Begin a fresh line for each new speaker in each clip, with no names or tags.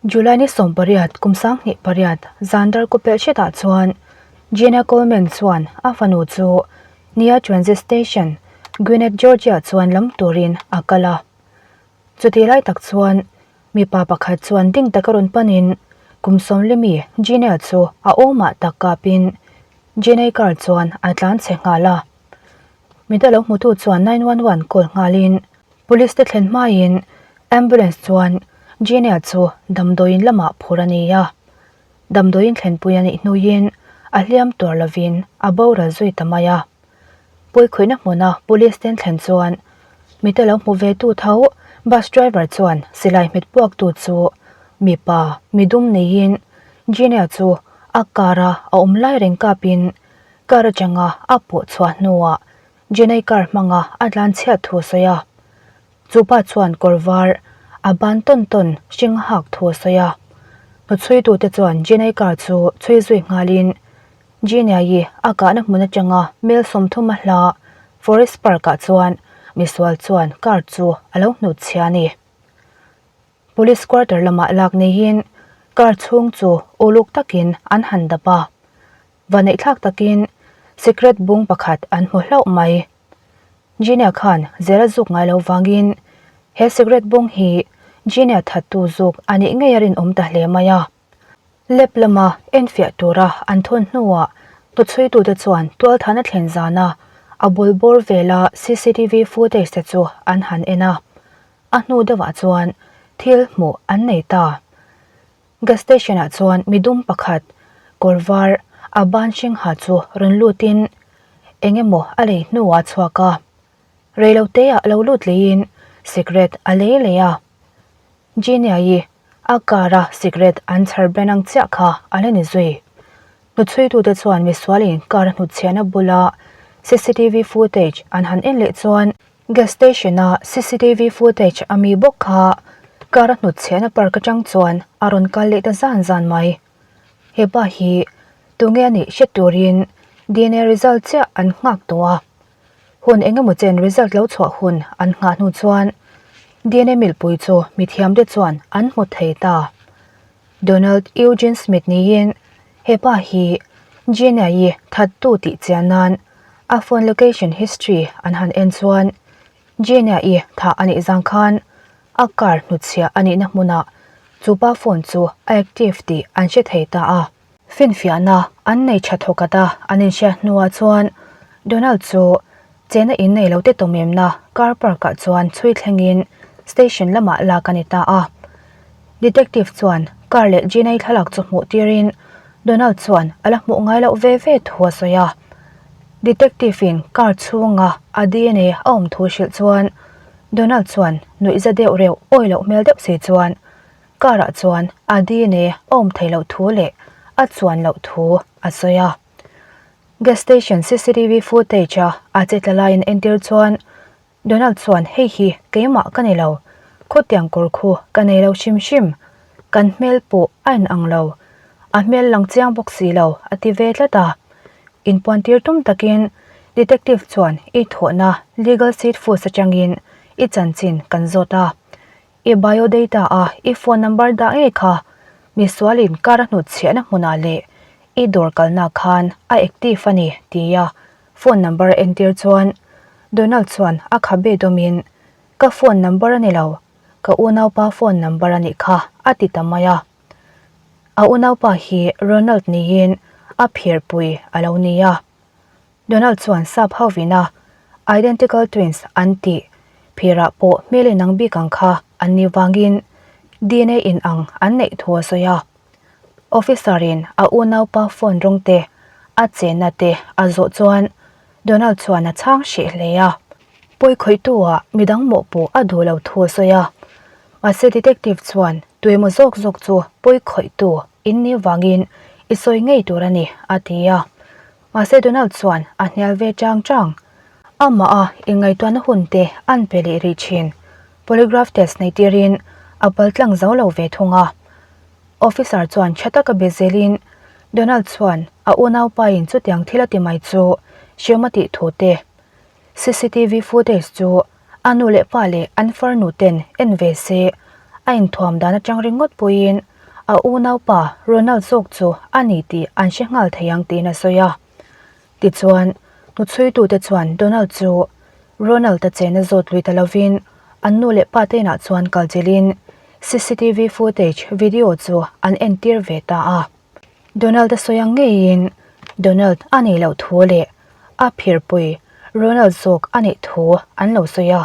July ni 18 kum 28 zan darkaw pelh hretah chuan Gina Coleman chuan a fanu chu Nia Transit Station, Gwinnett, Georgia chuan lam turin a kal a. Chutih lai tak chuan mipa pakhat chuan ding taka rawn panin kum sawmlimi Gina chu a awmah tak kapin Gina-i car chuan a tlan chhe nghal a. Mida lo hmutu chuan 911 call nghalin Police te thlen hmaiin ambulance chuan Gina chu damdawiin lamah phur a ni a. Damdawiin thlenpui a nih hnuin a hliam tuar lovin a boral zui ta mai a. Puikhawihna hmuna police ten thlen chuan mite lo hmu ve tu tho bus driver chuan silai hmet puaktu chu mipa midum neiin Gina chu a car a a awm lai reng kapin car atanga a pawh chhuah hnuah Jenny car hmanga a tlan chhiat thu a sawi a. Chu pa chuan kawr var a ban tawn tawn hring hak thu a sawi a. Hnuchhuitute chuan Jenny car chu chhui zui nghalin Gina-i a kahna hmun atanga mel 30 a hla Forest Park-ah chuan misual chuan car chu a lo hnutchhia a ni. Police quarter lamah lak neiin car chhung chu uluk takin an han dap a. Vaneihthlak takin sikret bung pakhat an hmu hlauh mai. Gina khan zel a zuk ngai lo vangin he sikret bung hi Gina thattu zuk a nih ngei a rinawm ta hle mai a. Lab lama enfiah tura an thawn hnuah hnuchhuitute chuan tualthana thlen zana a bul bawr vela cctv footage te chu an han en a. A hnu deuhah chuan thil hmuh an nei ta. Gas station ah chuan midum pakhat kawr var a ban hring ha chu rawn lutin eng emaw a lei hnuah a chhuak a. Reilote ah lo lut leiin cigarette a lei leh a. Genia-i a car a cigarette an chhar ben ang chiah kha a la ni zui. Hnuchhuitute chuan misualin car a hnutchhiahna bula cctv footage an han en leh chuan Gas station a cctv footage a mi bawk kha car a hnutchhiahna park atang chuan a rawn kal leh ta zan zan mai. He pa hi tunge a nih hre turin dna result chiah an nghak tawh a. Hun eng emaw chen result lo chhuah hun an nghah hnu chuan dna milpui chu mithiamte chuan an hmu thei ta. Donald Eugene Smith niin he pa hi Gina-i thattu tih chian nan a phone location history an han en chuan Gina-i thah a nih zang khan a car hnutchhiah a nihna hmunah chu pa phone chu a active tih an hre thei ta a. Finfiahna an nei tha thawk at a, an inhriat hnuah chuan Donald chu chena in nei lo te tawmemna car park ah chuan chhui thlengin station lamah lak a ni ta a. Detective chuan car leh Gina-i thlalak chu hmuh tirin Donald chuan a la hmuh ngai loh ve ve thu a sawi a. Detective in car chhunga a dna a awm thu hrilh chuan Donald chuan nuihza deuh reuh awi loh hmel deuh si chuan car ah chuan a dna a awm thei loh thu leh a chuan loh thu a sawi a. Gas station cctv footage a a che tla laiin entir chuan Donald chuan hei hi keimah ka ni lo, khawtiang kawr khu ka nei lo hrim hrim, kan hmel pawh a in ang lo, a hmel lang chiang bawk si lo a ti ve tlat a. Inpuantir tum takin detective chuan i thawhna legal seat foods atangin i chanchin kan zawt a, I biodata a i phone number dah ngei kha misualin car a hnutchhiahna hmunah leh i dawr kalna khan a active a ni tia phone number a entir chuan Donald chuan a khabe dawmin ka phone number a ni lo, ka unaupa phone number a nih kha a ti ta mai a. A unaupa hi Ronald niin a phirpui a lo ni a. Donald chuan sap ho vina identical twins an tih phirah pawh hmel inang bik ang kha an nih vangin dna inang an neih thu a sawi a. Officer in a unaupa phone rawng te a chenna te a zawh chuan Donald chuan a chhang hreh hle a. Pawi khawihtu ah midang mawhpawh a duh lo thu a sawi a. Mahse detective chuan tuemaw zawk zawk chu pawi khawihtu in nih vangin i sawi ngei tur a ni a ti a. Mahse Donald chuan a hnial ve chang chang. Amah a inngaihtuahna hun te an pe leh rih thin. Polygraph test nei tirin a pal tlang zo lo ve thung a. Officer chuan tha taka be zelin Donald chuan a unaupain chutiang thil a ti mai chu hriam a tih thu te, cctv footage chu a nu leh pa leh an farnu ten en ve se a inthuam dan atang ringawt pawhin. a unaupa Ronald zawk chu a ni tih an hre nghal thei ang tiin a sawi a. Tichuan, hnuchhuitute chuan Donald chu Ronald-a chena zawt lui ta lovin an nu leh pa te inah chuan kal chilhin cctv footage video chu an entir ve ta a. Donald-a sawi ang ngeiin Donald a nih loh thu leh a phirpui Ronald zawk a nih thu an lo sawi a.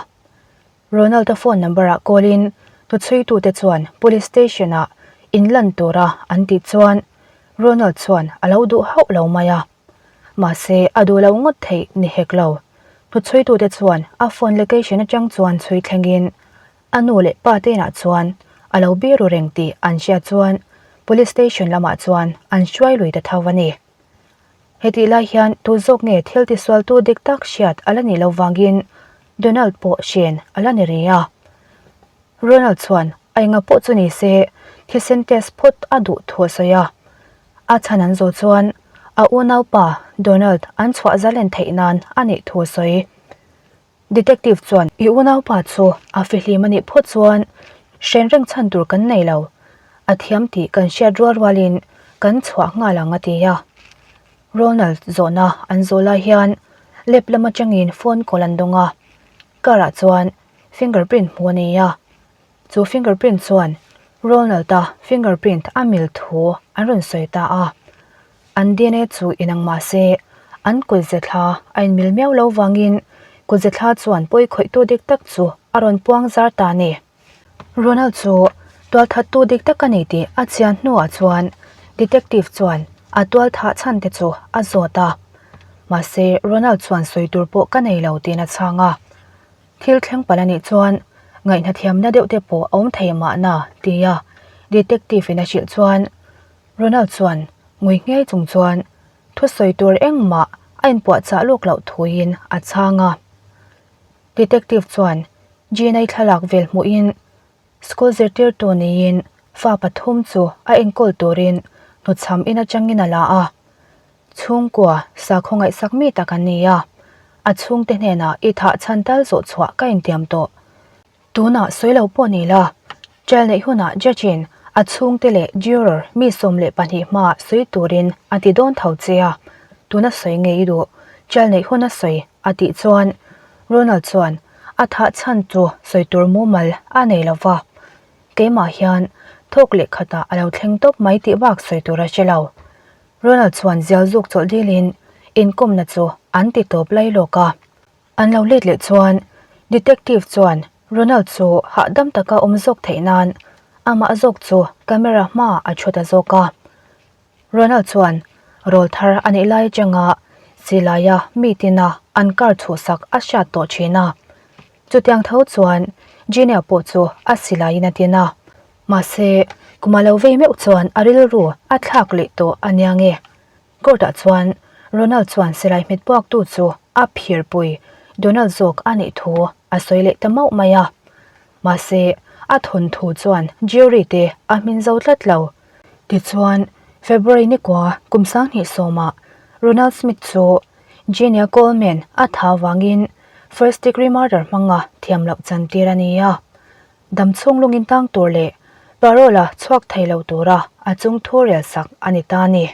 Ronald-a phone number-ah call-in hnuchhuitute chuan police station-ah inlan tura an tih chuan Ronald chuan a lo duh hauh lo mai a. Mahse, a duh lo ngawt theih ni hek lo. Hnuchhuitute chuan a phone location atang chuan chhui thlengin a nu leh pa te inah chuan a lo biru reng tih an hriat chuan police station lamah chuan an hruai lui ta tho a ni. Hetih lai hian tu zawk nge thil tisualtu dik tak hriat a la nih loh vangin Donald pawh hren a la ni rih a. Ronald chuan a enga pawh chu ni se thisen test phawt a duh thu a sawi a. A chhan an zawh chuan a unaupa Donald an chhuah zalen theih nan a nih thu a sawi. Detective chuan, I unaupa chu a fihlim a nih phawt chuan hren reng chhan tur kan nei lo. A thiam tih kan hriat rual rualin kan chhuah nghal ang a ti a. Ronald zawhna an zawh lai hian lab lam atangin phone call an dawng a. Car ah chuan fingerprint hmuh a nei a. Chu fingerprint chuan Ronald-a fingerprint a mil thu an rawn sawi ta a. An dna chu inang mah se, an kutze thla a inmil miau lo vangin kutze thla chuan pawi khawihtu dik tak chu a rawn puang zar ta a ni. Ronald chu tualthattu dik tak a ni tih a chian hnuah chuan detective chuan a tualthah chhan te chu a zawt a. Mahse, Ronald chuan sawi tur pawh ka nei lo tiin a chhang a. Thil thleng palh a nih chuan ngaihnathiamna deuh te pawh a awm thei mahna tia detective in a hrilh chuan Ronald chuan ngui ngei chung chuan thusawi tur engmah a inpuahchah lawk loh thuin a chhang a. Detective chuan Gina-i thlalak vel hmuhin school zirtirtu niin fa pathum chu a enkawl turin hnuchham in atangin a la a. Chhungkua sakhaw ngaihsak mi tak an ni a, a chhungte hnenah i thah chhan tal zawh chhuah ka intiam tawh. Tunah sawi lo pawh ni la, trial neih hunah judge in a chhungte leh juror mi 12 hmaah sawi turin a ti dawn tho che a, tuna sawi ngei i duh, trial neih huna sawi a tih chuan Ronald chuan a thah chhan chu sawi tur mumal a nei lo va, keimah hian thawk leh khatah a lo thleng tawp mai tih bak sawi tur a hre lo. Ronald chuan zial zuk chawlh dilin inkawmna chu an ti tawp lai lawk a. An lo let leh chuan Detective chuan Ronald chu hahdam taka awm zawk theih nan amah zawk chu camera hmaah a thu ta zawk a. Ronald chuan rawl thar a nih lai atanga silaia mi tina an car chhuhsak a hriat tawh thin a. Chutiang tho chuan Gina pawh chu a silaiin a tin a. Mahse, kum a lo vei meuh chuan a rilru a thlak leh tawh a nia nge. Court ah chuan Ronald chuan silai hmet puaktu chu a phirpui Donald zawk a nih thu a sawi leh ta mauh mai a. Mahse, a thawnthu chuan jury te a hmin zo tlat lo. Tichuan, February nikua kum 2010 ah Ronald Smith chu Genia Coleman a tha vangin first degree murder hmanga thiam loh chantir a ni a. Dam chhung lungin tang tur leh parole-a chhuak thei lo tura a chung thu rel sak a ni ta a ni.